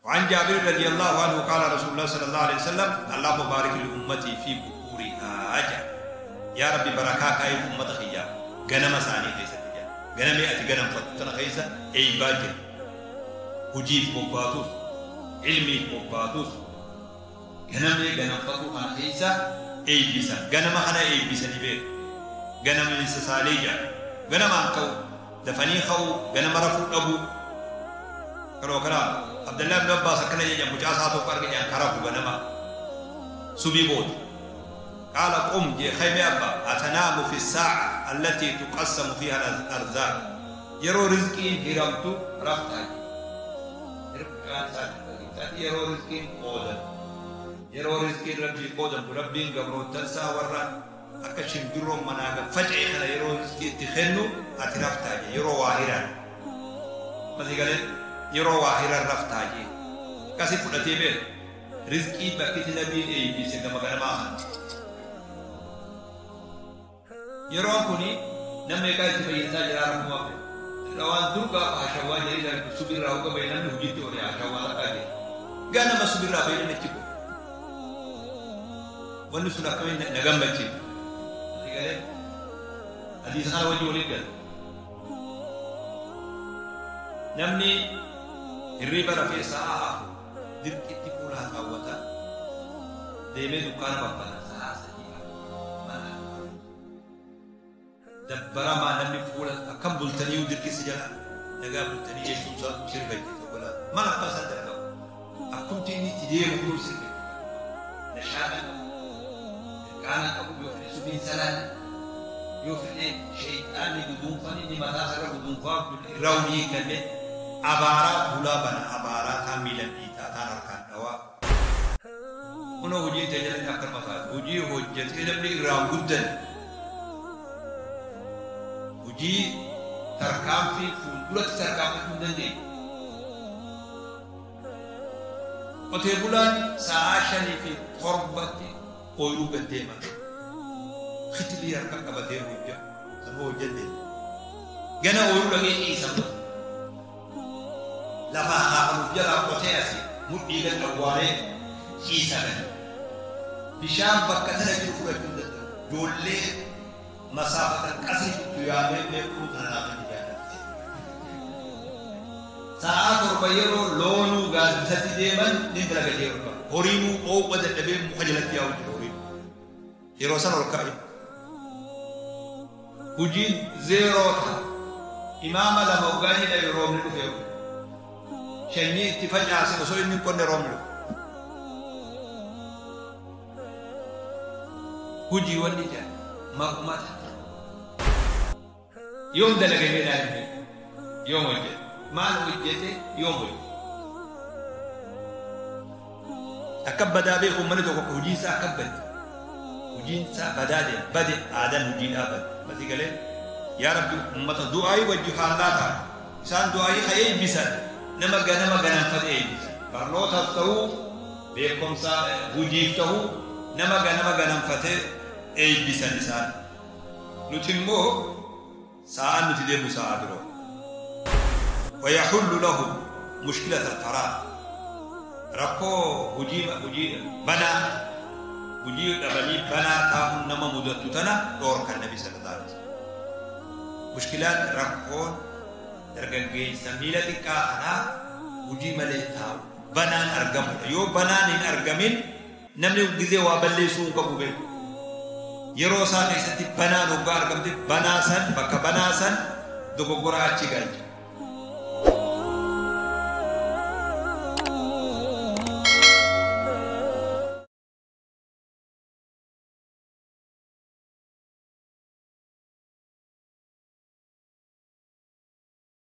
وعن جابر رضي الله عنه قال رسول الله صلى الله عليه وسلم اللهم بارك لأمتي في بكورها أجل يا ربي بركاك أي أمة خيا غنم ساني خيسة غنمي أتي غنم فتنا خيسة أي باجر هجيب مباتوس علمي مباتوس غنمي غنم فتو خنا خيسة أي بيسا غنم خنا أي بيسا نبير غنم إنسالية غنم أنكو دفني خو غنم رفو أبو كرو كرا عبد الله بن عباس كان يجي مجاساتو كارك يان كرافو غنما سبي بود قال قم يا خيمي أبا أتنام في الساعة التي تقسم فيها الأرزاق يرو رزقين هرمتو رفتاج يرو رزقين قودا يرو رزقين ربي قودا ربين قبرو تنسى ورا أكشم درو مناغا فجأة خلا يرو رزقين تخنو أترفتاج يرو واهرا ماذا قال يرو واهرا رفتاج كاسي فلتي بير رزقي بكت نبي اي بي سيدا مغانا Yeroon kuni namni egaa itti fayyisaa jira rakkuma hafe. Rawaan dur gaafa hashawaa jedhee darbu subirraa hogga bahe namni hojiitti oole hashawaa takkaa jedhe. Gaa nama subirraa bahe namni achi godhe. Wanni sun akkamiin na gammachiifte. Asii galee hadiisa kana wajjin walitti gala. Namni hirriba rafee sa'a 4 dirqitti fuula haxaawwata deemee dukkaana babbana sa'a 3 mana dabbaramaa namni fuula akkam bultanii dirqisi jala nagaa bultanii jechuun isaa sirba jechuudha gola mana abbaa isaa dalagaa akkumti inni itti deemu kun sirba nashaadha qabu mirqaana qabu yoo fedhe subiin salaata yoo fedhe sheexaanni guduunfaan inni mataa isaarra guduunfaa irraa hojii hiikkannee abaaraa fuulaa bana abaaraa taan miilan dhiitaa taan harkaan dhawaa kunoo hojii tajaajila akkanuma taate hojii hojjetee namni irraa guddan hojii tarkaanfii fuulduratti tarkaanfachuu hin dandeenye. Qotee bulaan sa'a 5 fi 7tti ooyiruu gad deema. Kitilii harka qabatee hojja. Sanuu hojjannee. Gana ooyiruu dhaqee ciisa. Lafa haafamuuf jalaa qotee asii mudhii gad awwaalee ciisa gana. Bishaan bakka sana jiru fudhachuu hin danda'u. Ijoollee مسافة القصر تيامين بيكون أنا من ساعات ربيرو لونو غاز ديمن نندرا غيرو هورينو أو بدل أبي مخجلة ياو هورينو يروسان ركاي وجين زيرو إمام لما وغاني لا يروم له فيو شني اتفاق عسى وصل إني كنا روم له وجي وني ما ما يوم دلقة هنا يوم وجد ما وجدته يوم وجد أكبد أبيكم من توقف هجيسا أكبد هجيسا بدأ بدأ آدم هجين أبد بس قال يا رب أمة دعائي وجه الله تعالى إنسان دعائي خير بيسان نما جنما جنم فدي بيسان برنوت هتو بيكم سا هجيفته نما جنما جنم فدي أي بيسان إنسان نتمه ساعة نتدي مساعدة ويحل له مشكلة الفراغ ركو هجيم هجيم بنا هجيم أبني بنا تاهم نما مدتنا دور كان النبي صلى الله عليه وسلم مشكلات ركو درجة سميلة كأنا هجيم لتاو بنا أرجم يو بنا إن أرجمين نملي جزء وابلي سوق كبوبين yeroo isaa keessatti banaan hoggaa argamte banaa san bakka banaa san dogoggora achi galcha.